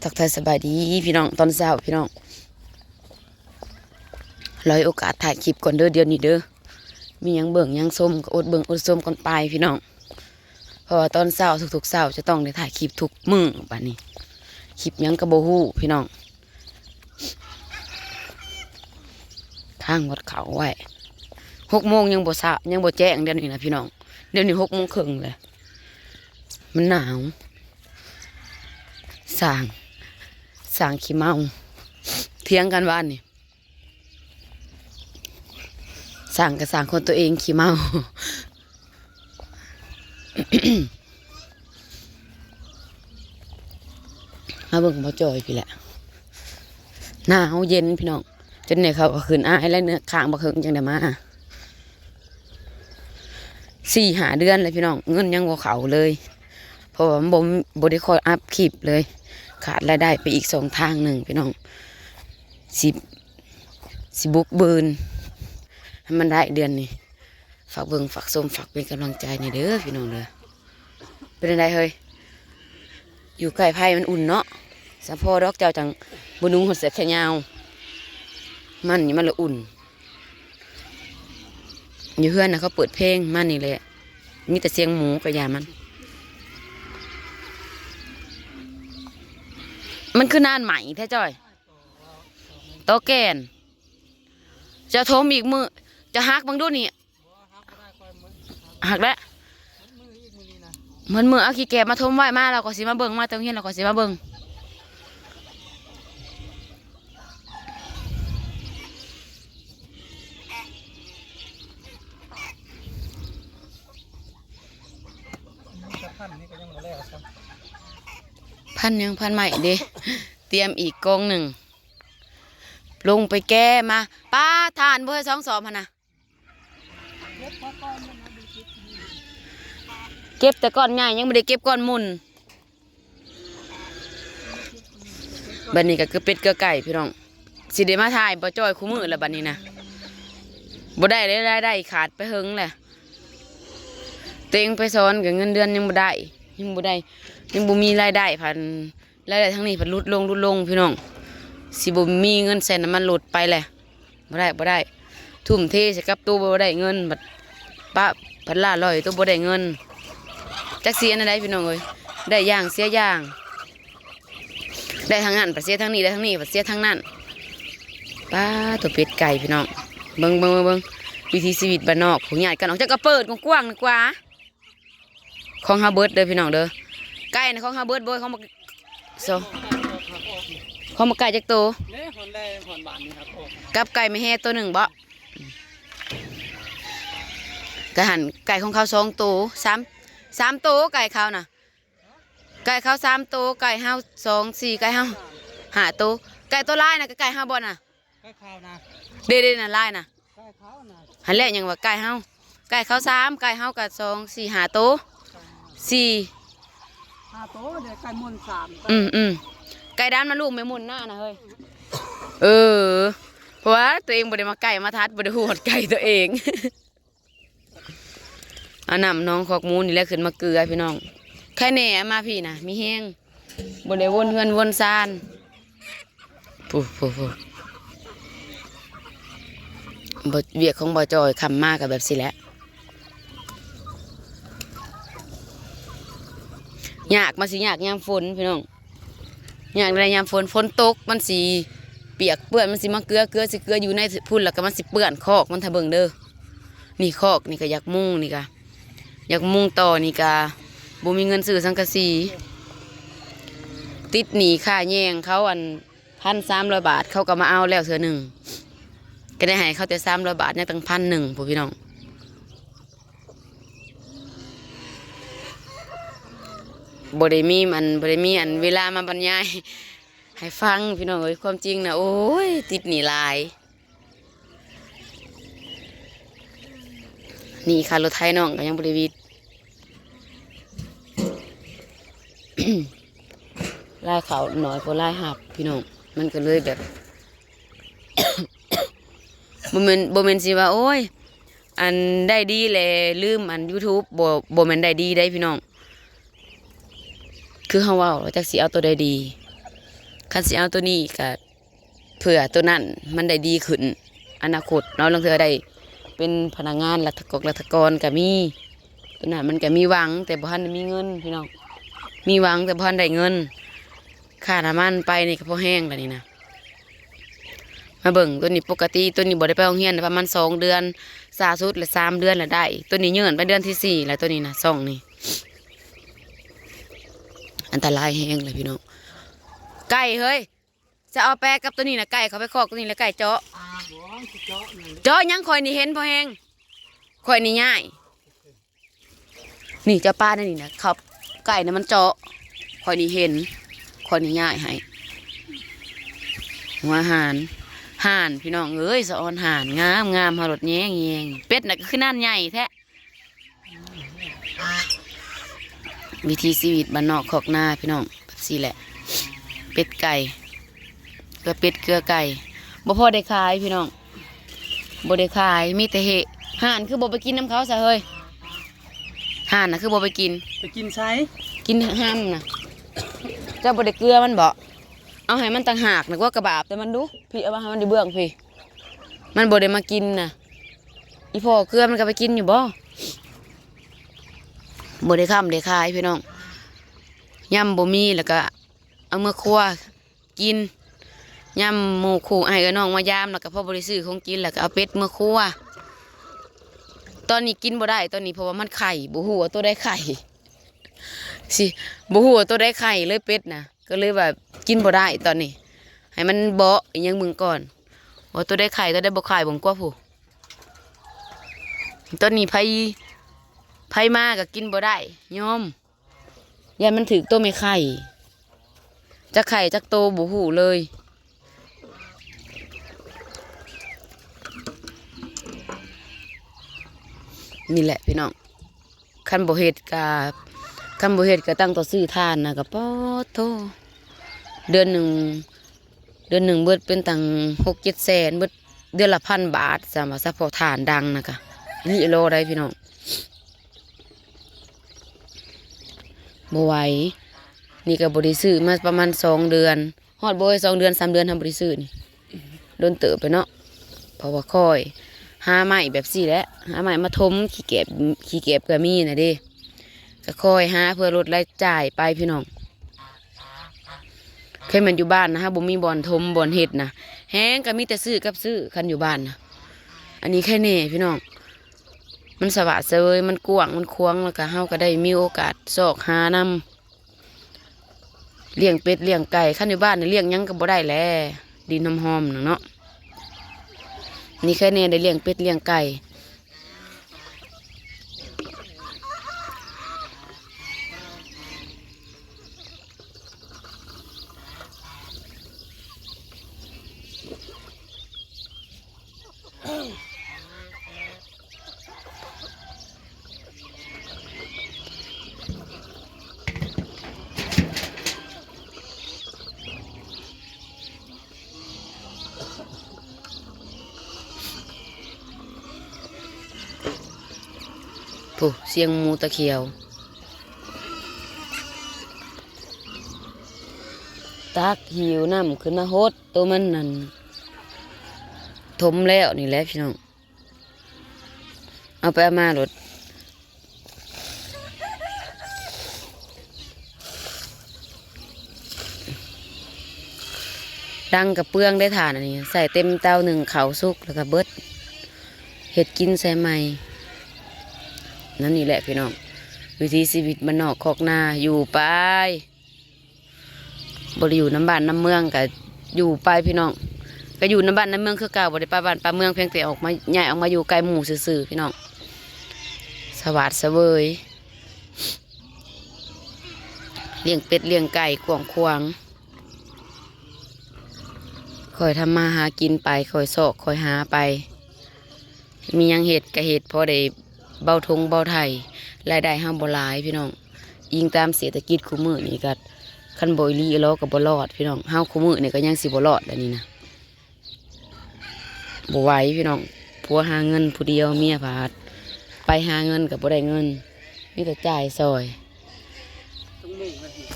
ທັກທາຍສະບາຍດີພີ່ນ້ອງ ຕອນເຊົ້າພີ່ນ້ອງ. ລອຍໂອກາດຖ່າຍຄລິບກ່ອນເດີ ດຽວນີ້ເດີ ມີຫຍັງເບິ່ງຫຍັງຊົມກໍອົດເບິ່ງອົດຊົມກ່ອນໄປພີ່ນ້ອງ. ເພາະວ່າຕອນເຊົ້າ ທຸກໆເຊົ້າຈະຕ້ອງໄດ້ຖ່າຍຄລິບທຸກມື້ ບາດນີ້ຄລິບຫຍັງກໍບໍ່ຮູ້ພີ່ນ້ອງ. ຄ້າງວັດເຂົ້າໄວ້ ຫົກໂມງຍັງບໍ່ເຊົ້າ ຍັງບໍ່ແຈ້ງ ດຽວນີ້ນະພີ່ນ້ອງ. ດຽວນີ້ຫົກໂມງເຄິ່ງແລ້ວ ມັນໜາວ. ຊ່າງ ຊ່າງຂີ້ເມົາ ຖຽງກັນວານນີ້. ສ້າງກໍສ້າງຄົນຕົວເອງຂີ້ເມົາ. ມາເບິ່ງບໍ່ຈ່ອຍພີ້ແຫຼະ ໜາວເຢັນພີ່ນ້ອງ ຈົນໄດ້ເຂົ້າກໍຂຶ້ນອາຍແລ້ວ ເນື້ອຄ້າງບັກເຫິງຈັ່ງໄດ້ມາ ສີ່ຫ້າເດືອນແລ້ວພີ່ນ້ອງ ເງິນຍັງບໍ່ເຂົ້າເລີຍ ເພາະວ່າມັນບໍ່ ບໍ່ໄດ້ຄ່ອຍອັບຄລິບເລີຍ ຂາດລາຍໄດ້ໄປອີກຊ່ອງທາງໜຶ່ງພີ່ນ້ອງ ຊິ ຊິບຸກບືນໃຫ້ມັນໄດ້ເດືອນນີ້. ຝາກເບິ່ງ ຝາກຊົມ ຝາກເປັນກຳລັງໃຈແດ່ເດີພີ່ນ້ອງເດີ. ເປັນຈັ່ງໃດເຮີ້ຍ ຢູ່ໃກ້ໄຟມັນອຸ່ນເນາະ ສະພໍດອກເຈົ້າຈັ່ງບໍ່ນຸ່ງຮອດເສື້ອແຂນຍາວ ມັນນີ້ມັນລະອຸ່ນ. ຢູ່ເຮືອນນະເຂົາເປີດເພງ ມັນນີ້ແຫຼະ ມີແຕ່ສຽງໝູກໍຢ່າມັນ. ມັນຄືນານໃໝແທ້ຈ້ອຍ ຕໍແກ່ນ ເຈົ້າຖົມອີກມື້ ເຈົ້າຫັກເບິ່ງດູນີ້. ຫັກແລ້ວ ໝົດມື້ ເອົາຂີ້ແກບມາຖົມໄວ້ ມາແລ້ວກໍຊິມາເບິ່ງ ມາແຕ່ໂຮງຮຽນແລ້ວກໍຊິມາເບິ່ງ. ພັນຫຍັງ ພັນໄມ້ເດ້ ຕຽມອີກກອງໜຶ່ງ ລົງໄປແກ່ມາ. ປ້າ ຖ່ານບໍ່ເຮີ້ຍ ສອງສອບຫັ້ນນະ. ເກັບແຕ່ກ້ອນໃຫຍ່ ຍັງບໍ່ໄດ້ເກັບກ້ອນໝຸ່ນ. ບັດນີ້ກໍເກືອເປັດເກືອໄກ່ພີ່ນ້ອງ ຊິໄດ້ມາຖ່າຍບໍ່ຈ່ອຍຄູ່ມື້ລະບັດນີ້ນະ ບໍ່ໄດ້ເລີຍ ລາຍໄດ້ຂາດໄປເຫິງແລ້ວ. ຕົວເອງໄປສອນກໍເງິນເດືອນຍັງບໍ່ໄດ້ ຍັງບໍ່ໄດ້ ຍັງບໍ່ມີລາຍໄດ້ ພັນລາຍໄດ້ທາງນີ້ພັນຫຼຸດລົງ ຫຼຸດລົງພີ່ນ້ອງ ຊິບໍ່ມີເງິນໃສ່ນ້ຳມັນລົດໄປແລ້ວ. ບໍ່ໄດ້ ບໍ່ໄດ້ ທຸ່ມເທໃສ່ກັບໂຕບໍ່ໄດ້ເງິນ ບັດປະພັນລ່າລອຍໂຕບໍ່ໄດ້ເງິນ ຈັກຊິອັນໃດພີ່ນ້ອງເອີຍ ໄດ້ຢ່າງເສຍຢ່າງ ໄດ້ທາງນັ້ນພັດເສຍທາງນີ້ ໄດ້ທາງນີ້ພັດເສຍທາງນັ້ນ. ປ້າ ຕົວເປັດໄກ່ພີ່ນ້ອງ ເບິ່ງ ເບິ່ງ ເບິ່ງ ເບິ່ງ ວິຖີຊີວິດບ້ານນອກ ພວກຍາດກັນອອກ ຈັກກໍເປີດກວ້າງໆດີກວ່າ. ຂອງເຮົາເບິດເດີພີ່ນ້ອງເດີ ໄກ່ນະຂອງເຮົາເບິດບໍ່ ຂອງບັກ ສອງ ຂອງບັກໄກ່ຈັກໂຕ ເດ້ ຮອນແລ ຮອນບາດນີ້ ກັບໄກ່ແມ່ແຮ່ໂຕໜຶ່ງບໍ ກະຫັ້ນ ໄກ່ຂອງເຂົາສອງໂຕ ສາມ ສາມໂຕ ໄກ່ເຂົານະ ໄກ່ເຂົາສາມໂຕ ໄກ່ເຮົາສອງ ສີ່ ໄກ່ເຮົາຫ້າໂຕ ໄກ່ໂຕລາຍນະ ກະໄກ່ເຮົາບໍ່ນະ. ໄກ່ຂາວນະ ເດ້ໆ ນະ ລາຍນະ ໄກ່ຂາວນະ ຫັ້ນແຫຼະ ຍັງວ່າໄກ່ເຮົາ ໄກ່ເຂົາສາມ ໄກ່ເຮົາກະສອງ ສີ່ ຫ້າໂຕ ສີ່ ຫ້າໂຕເດ້ ໄກ່ໝຸ່ນສາມ ອືມໆ ໄກ່ດຳນະ ລູກແມ່ໝຸ່ນນະນະເຮີ້ຍ. ເອີ ເພາະວ່າຕົວເອງບໍ່ໄດ້ມາໃກ້ມາທັດ ບໍ່ໄດ້ຮູ້ຮອດໄກ່ຕົວເອງ. ເອົານ້ຳໜອງຄອກໝູນີ້ແຫຼະຂຶ້ນມາເກືອພີ່ນ້ອງ ໃຄແນ່ ເອົາມາພີ້ນະ ມີແຮງ ບໍ່ໄດ້ວົນເຮືອນວົນຊານ. ຜູ້ ຜູ້ ຜູ້ ບໍ່ ວຽກຂອງບໍ່ຈ່ອຍ ຄ່ຳມາກໍແບບຊີ້ແຫຼະ ຍາກ ມັນຊິຍາກຍາມຝົນພີ່ນ້ອງ. ຍາກໄດ້ຍາມຝົນ ຝົນຕົກມັນຊິປຽກເປື້ອນ ມັນຊິມາເກືອ ເກືອຊິເກືອຢູ່ໃນພຸ້ນ ແລ້ວກໍມັນຊິເປື້ອນຄອກມັນ ຖ້າເບິ່ງເດີ. ນີ້ຄອກນີ້ກໍຢາກມຸງ ນີ້ກໍຢາກມຸງຕໍ່ ນີ້ກໍບໍ່ມີເງິນຊື້ສັງກະສີ ຕິດໜີ້ຄ່າແຍງເຂົາ ອັນ ພັນສາມຮ້ອຍບາດ ເຂົາກໍມາເອົາແລ້ວເທື່ອໜຶ່ງ ກໍໄດ້ໃຫ້ເຂົາແຕ່ສາມຮ້ອຍບາດ ຍັງຕັ້ງພັນໜຶ່ງພຸ້ນພີ່ນ້ອງ. ບໍ່ໄດ້ມີອັນ ບໍ່ໄດ້ມີອັນເວລາມາບັນຍາຍໃຫ້ຟັງພີ່ນ້ອງເອີຍ ຄວາມຈິງນະ ໂອ້ຍ ຕິດໜີ້ຫຼາຍ. ໜີ້ຄ່າລົດໄຖນ້ອງກໍຍັງບໍ່ໄດ້ຫວິດ ລາຍເຂົ້າໜ້ອຍກວ່າລາຍຮັບພີ່ນ້ອງ ມັນກໍເລີຍແບບ ບໍ່ແມ່ນ ບໍ່ແມ່ນຊິວ່າ ໂອ້ຍ ອັນ ໄດ້ດີແຫຼະລືມອັນ YouTube ບໍ່ ບໍ່ແມ່ນໄດ້ດີເດ້ພີ່ນ້ອງ. ຄືເຮົາເວົ້າ ວ່າຈັກຊິເອົາໂຕໃດດີ. ຄັນຊິເອົາໂຕນີ້ກະເພື່ອໂຕນັ້ນມັນໄດ້ດີຂຶ້ນອະນາຄົດເນາະ, ລາງເທື່ອໄດ້ເປັນພະນັກງານລັດຖະກອກລັດຖະກອນກະມີ. ໂຕນັ້ນມັນກະມີຫວັງ ແຕ່ບໍ່ທັນໄດ້ມີເງິນພີ່ນ້ອງ, ມີຫວັງແຕ່ບໍ່ທັນໄດ້ເງິນ. ຄ່ານ້ຳມັນໄປນີ້ກະພໍແຮງແລ້ວນີ້ນະ. ມາເບິ່ງໂຕນີ້ ປົກກະຕິໂຕນີ້ບໍ່ໄດ້ໄປໂຮງຮຽນປະມານສອງເດືອນ, ຊ້າສຸດລະສາມເດືອນລະໄດ້. ໂຕນີ້ເຍື່ອນໄປເດືອນທີສີ່ລະ ໂຕນີ້ນະ ຊ່ອງນີ້. ອັນຕະລາຍແຮງເລີຍພີ່ນ້ອງ. ໄກ່ເຮີ້ຍ ຈະເອົາແປກັບໂຕນີ້ນະ, ໄກ່ເຂົ້າໄປຄອກໂຕນີ້ລະໄກ່ເຈາະ. ເຈາະຫຍັງ? ຂ້ອຍນີ້ເຫັນພໍແຮງ, ຂ້ອຍນີ້ຍ້າຍ. ນີ້ ເຈົ້າປ່າໃນນີ້ນະ ເຂົາ ໄກ່ນະມັນເຈາະ. ຂ້ອຍນີ້ເຫັນ, ຂ້ອຍນີ້ຍ້າຍໃຫ້. ຫົວຫານ, ຫ່ານ ພີ່ນ້ອງເອີຍ, ສະອອນຫ່ານ ງາມໆ ເຮົາໂລດແຍງໆ. ເປັດນະກະຄືນັ້ນໃຫຍ່ແທ້. ວິຖີຊີວິດບ້ານນອກຄອກນາພີ່ນ້ອງ, ແບບຊີ້ແຫຼະ. ເປັດໄກ່ ເກືອເປັດເກືອໄກ່ ບໍ່ພໍໄດ້ຂາຍພີ່ນ້ອງ, ບໍ່ໄດ້ຂາຍ ມີແຕ່ເຫະ. ຫ່ານຄືບໍ່ໄປກິນນຳເຂົາຊະເຮີ້ຍ? ຫ່ານນະຄືບໍ່ໄປກິນ? ໄປກິນໃສ? ກິນຮ່ຳນະ. ເຈົ້າບໍ່ໄດ້ເກືອມັນບໍ? ເອົາໃຫ້ມັນຕ່າງຫາກນະ ກວ່າກະບາບແຕ່ມັນດຸ. ພີ້ ເອົາມາໃຫ້ມັນຢູ່ເບື້ອງພີ້. ມັນບໍ່ໄດ້ມາກິນນະ. ອີ່ພໍ່ເກືອມັນກະໄປກິນຢູ່ບໍ? ບໍ່ໄດ້ຄ້ຳໄດ້ຂາຍພີ່ນ້ອງ, ຍາມບໍ່ມີລະກະເອົາເມືອຄົວ ກິນ. ຍາມໝູ່ຄູ່ອ້າຍເອື້ອຍນ້ອງມາຢາມ ແລ້ວກໍພໍບໍ່ໄດ້ຊື້ຂອງກິນ ແລ້ວກໍເອົາເປັດເມືອຄົວ. ຕອນນີ້ກິນບໍ່ໄດ້ຕອນນີ້ ເພາະວ່າມັນໄຂ່ ບໍ່ຮູ້ວ່າໂຕໃດໄຂ່ ຊິ ບໍ່ຮູ້ວ່າໂຕໃດໄຂ່ເລີຍເປັດນະ, ກໍເລີຍວ່າກິນບໍ່ໄດ້ຕອນນີ້. ໃຫ້ມັນເບາະອີ່ຫຍັງເບິ່ງກ່ອນ ວ່າໂຕໃດໄຂ່ ໂຕໃດບໍ່ໄຂ່ ເບິ່ງກວ່າຜູ້. ຕອນນີ້ໃຜ ໃຜມາກໍກິນບໍ່ໄດ້ ຍອມ. ຢ້ານມັນຖືກໂຕແມ່ໄຂ່ ຈັກໄຂ່ຈັກໂຕບໍ່ຮູ້ເລີຍ. ນີ້ແຫຼະພີ່ນ້ອງ ຄັນບໍ່ເຮັດກະ ຄັນບໍ່ເຮັດກະຕັ້ງຕໍ່ຊື້ຖ່ານນະ ກະປາດໂທ້ ເດືອນໜຶ່ງ ເດືອນໜຶ່ງເບິດເປັນຕັ້ງຫົກເຈັດແສນ ເບິດເດືອນລະພັນບາດ ສຳວ່າສະເພາະຖ່ານດັງນະກະ ອີ່ຫຼີອີ່ຫຼໍໃດ໋ພີ່ນ້ອງ. ບໍ່ໄຫວ ນີ້ກະບໍ່ໄດ້ຊື້ມາປະມານສອງເດືອນ ຮອດບໍ່ເອີຍ ສອງເດືອນ ສາມເດືອນ ເຮົາບໍ່ໄດ້ຊື້ນີ້ ດົນເຕີບແລ້ວເນາະ. ເພາະວ່າຂ້ອຍຫາໄມ້ແບບຊີ້ແຫຼະ ຫາໄມ້ມາຖົມ ຂີ້ແກບ ຂີ້ແກບກະມີນະເດ້ ກະຄ່ອຍຫາເພື່ອລົດລາຍຈ່າຍໄປພີ່ນ້ອງ. ຄັນແມ່ນຢູ່ບ້ານນະ ເຮົາບໍ່ມີບ່ອນຖົມບ່ອນເຮັດນະ ແຮງກະມີແຕ່ຊື້ກັບຊື້ ຄັນຢູ່ບ້ານນະ. ອັນນີ້ໄຄແນ່ພີ່ນ້ອງ ມັນສະຫວາດສະເຫວີຍ ມັນກວ້າງ ມັນຂວາງ ແລ້ວກະເຮົາກະໄດ້ມີໂອກາດຊອກຫານຳ ລ້ຽງເປັດລ້ຽງໄກ່. ຄັນຢູ່ບ້ານນີ້ລ້ຽງຫຍັງກະບໍ່ໄດ້ແຫຼະ ດິນຫອມໆນະເນາະ. ນີ້ໄຄແນ່ໄດ້ລ້ຽງເປັດລ້ຽງໄກ່. ຜູ້ ສຽງໝູຕາຂຽວ ຕັກຫິ້ວນ້ຳຂຶ້ນມາຫົດ ໂຕມັນນັ້ນຖົມແລ້ວນີ້ແຫຼະພີ່ນ້ອງ. ເອົາໄປເອົາມາໂລດ ດັງກະເປືອງໄດ໋ຖ່ານອັນນີ້ ໃສ່ເຕັມເຕົາໜຶ່ງເຂົ້າສຸກແລ້ວກະເບິດ ເຮັດກິນໃສ່ໃໝ່. ນັ້ນນີ້ແຫຼະພີ່ນ້ອງ ວິຖີຊີວິດບ້ານນອກຄອກນາ ຢູ່ໄປ. ບໍ່ໄດ້ຢູ່ນຳບ້ານນຳເມືອງ ກະຢູ່ໄປພີ່ນ້ອງ ກະຢູ່ນຳບ້ານນຳເມືອງຄືເກົ່າ ບໍ່ໄດ້ປະບ້ານປະເມືອງ ພຽງແຕ່ອອກມາ ຍ້າຍອອກມາຢູ່ໃກ້ໝູ່ຊື່ໆພີ່ນ້ອງ. ສະຫວາດສະເຫວີຍ ລ້ຽງເປັດລ້ຽງໄກ່ກວ້າງຂວາງ ຄ່ອຍທຳມາຫາກິນໄປ ຄ່ອຍຊອກຄ່ອຍຫາໄປ. ມີຫຍັງເຮັດກະເຮັດ ພໍໄດ້ເບົາຖົງເບົາໄຖ່ ລາຍໄດ້ເຮົາບໍ່ຫຼາຍພີ່ນ້ອງ. ອີງຕາມເສດຖະກິດຄູ່ມື້ນີ້ກະ ຄັນບໍ່ອີ່ຫຼີອີ່ຫຼໍກະບໍ່ລອດພີ່ນ້ອງ. ເຮົາຄູ່ມື້ນີ້ກະຍັງຊິບໍ່ລອດແຫຼະນີ້ນະ ບໍ່ໄຫວພີ່ນ້ອງ. ຜົວຫາເງິນຜູ້ດຽວ ເມຍພາດໄປຫາເງິນກະບໍ່ໄດ້ເງິນ ມີແຕ່ຈ່າຍຊ່ອຍ. ຕ້ອງມຸງນະ ເຮັດ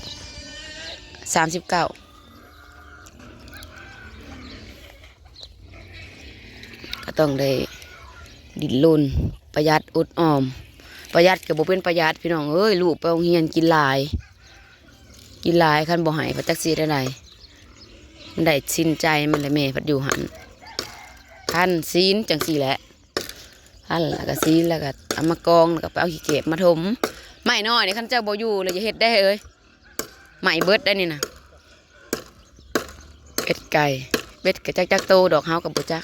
ສາມສິບເກົ້າ ກໍຕ້ອງໄດ້ດີ້ນລົນ ປະຢັດອົດອອມ. ປະຢັດກໍບໍ່ເປັນປະຢັດ ພີ່ນ້ອງເອີຍ, ລູກໄປໂຮງຮຽນກິນຫຼາຍ ກິນຫຼາຍ, ຄັນບໍ່ໃຫ້ພັດຈັກຊິເຮັດແນວໃດ. ມັນໄດ້ສິນໃຈມັນແຫຼະ, ແມ່ພັດຢູ່ຫັ້ນ ພັນສິນຈັ່ງຊີ້ແຫຼະ. ພັນແລ້ວກໍສິນ ແລ້ວກໍເອົາມາກອງ ແລ້ວກໍໄປເອົາຂີ້ແກບມາຖົມ. ໄມ້ນ້ອຍນີ້ ຄັນເຈົ້າບໍ່ຢູ່ແລ້ວຢ່າເຮັດໄດ໋ເອີຍ, ໄໝ້ເບິດໄດ໋ນີ້ນະ. ເປັດໄກ່ ເປັດກໍຈັກຈັກໂຕດອກ ເຮົາກໍບໍ່ຈັກ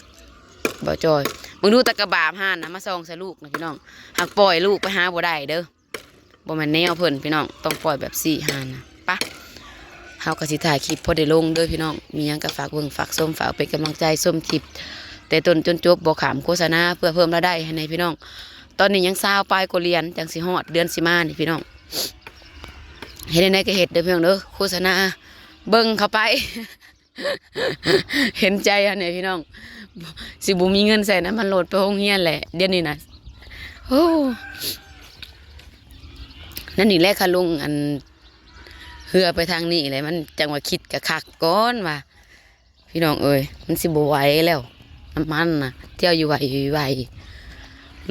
ບໍ່ຈ່ອຍ. ເບິ່ງດູຕາກະບາບຫັ້ນນະ ມາສ່ອງໃສ່ລູກນະ ພີ່ນ້ອງ, ຫາກປ່ອຍລູກໄປຫາບໍ່ໄດ້ເດີ. ບໍ່ແມ່ນແນວເພິ່ນພີ່ນ້ອງ, ຕ້ອງປ່ອຍແບບຊີ້ຫັ້ນນະ. ປະ ເຮົາກໍຊິຖ່າຍຄລິບພໍໄດ້ລົງເດີພີ່ນ້ອງ. ມີຫຍັງກໍຝາກເບິ່ງຝາກຊົມ, ຝາກເປັນກຳລັງໃຈຊົມຄລິບແຕ່ຕົ້ນຈົນຈົບ, ບໍ່ຂ້າມໂຄສະນາ, ເພື່ອເພີ່ມລາຍໄດ້ໃຫ້ແດ່ພີ່ນ້ອງ. ຕອນນີ້ຍັງຊາວປາຍກວ່າຫຼຽນ ຈັ່ງຊິຮອດເດືອນຊິມານີ້ພີ່ນ້ອງ. ເຮັດແນວໃດກໍເຮັດເດີພີ່ນ້ອງເດີ, ໂຄສະນາເບິ່ງເຂົ້າໄປ. ເຫັນໃຈຫັ້ນແຫຼະພີ່ນ້ອງ, ຊິບໍ່ມີເງິນໃສ່ນ້ຳມັນລົດໄປໂຮງຮຽນແຫຼະ ດຽວນີ້ນະ. ໂອ້ ນັ້ນນີ້ແຫຼະ ຂ້າລົງອັນເຮືອໄປທາງນີ້ແຫຼະ ມັນຈັ່ງວ່າຄິດກະຄັກກ່ອນວ່າ ພີ່ນ້ອງເອີຍ, ມັນຊິບໍ່ໄຫວແລ້ວ. ນ້ຳມັນນະ ທ່ຽວຢູ່ໄຫວຢູ່ໄຫວ,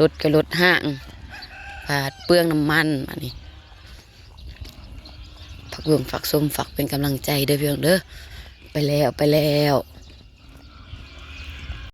ລົດກໍລົດຮ້າງ ບາດເປືອງນ້ຳມັນ. ບາດນີ້ ຝາກເບິ່ງຝາກຊົມ ຝາກເປັນກຳລັງໃຈເດີພີ່ນ້ອງເດີ. ໄປແລ້ວ ໄປແລ້ວ.